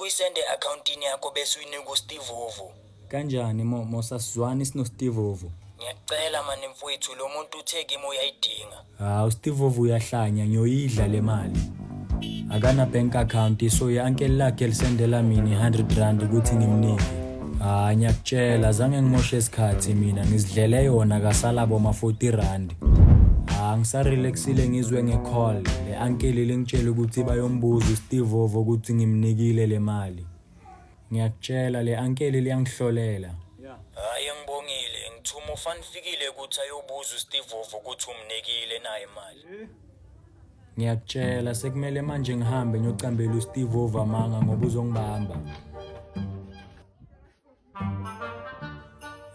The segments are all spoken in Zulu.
ukuyisende e-akhawuntini yakho bese uyinika uStivovo. Kanjani mo mosasizwani sinoStivovo? Ngiyacela mani mfowethu lo muntu uthe kimi uyayidinga. Hawu uStivovo uyahlanya ngiyoyidla le mali. Akana bank account so i-uncle lakhe lisendela mina i-100 rand ukuthi ngimnike. Hayi ngiyakutshela zange ngimoshe isikhathi mina ngizidlele yona kasala boma 40 rand. Ha ngisarelaxile ngizwe nge-call le uncle lingitshela ukuthi bayombuza uStivovo ukuthi ngimnikile le mali. Ngiyakutshela le uncle liyangihlolela. Hhayi ngibongile ngithuma uFanifikile ukuthi ayobuza uStivovo ukuthi umnikile naye imali. Ngiyakutshela sekumele manje ngihambe ngiyocambela uStivovo amanga ngoba uzongibamba.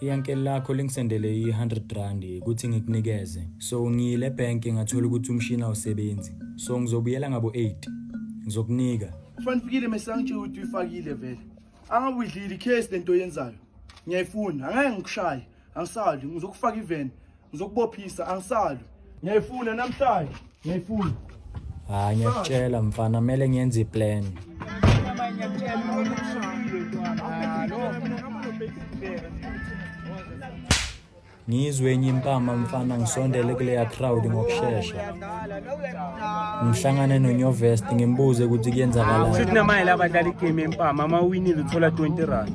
I-uncle lakho lingisendele i-100 rand ukuthi ngikunikeze. So ngiyile ebhenki ngathola ukuthi umshini awusebenzi. So ngizobuyela ngabo 8. Ngizokunika. Fanifikile mesangitshela ukuthi uyifakile vele. Angabe uyidlile icase lento oyenzayo. Ngiyayifuna, angeke ngikushaye. Angisali, ngizokufaka iveni. Ngizokubophisa, angisali. Ngiyayifuna namhlanje. Ngiyayifuna. Hayi ngiyakutshela mfana kumele ngiyenze iplan. Ngizwe enye impama mfana ngisondele kuleya crowd ngokushesha. Ngihlangane noNyovest ngimbuze ukuthi kuyenzakalani. Shuthi namanye la badlala igame yempama uma uwinile uthola 20 rand.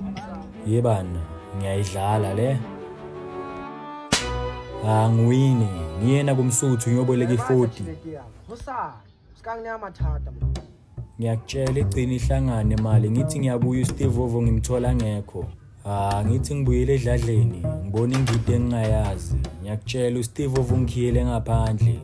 Yebana, ngiyayidlala le. Angiwini, ngiyena kumsuthu ngiyoboleka i-40. Ngiyakutshela igcina ihlangane imali ngithi ngiyabuya uSteve Ovo ngimthola ngekho. Ah ngithi ngibuyele edladleni ngibona ingidi engingayazi. Ngiyakutshela uSteve Ovo ungikhiyele ngaphandle.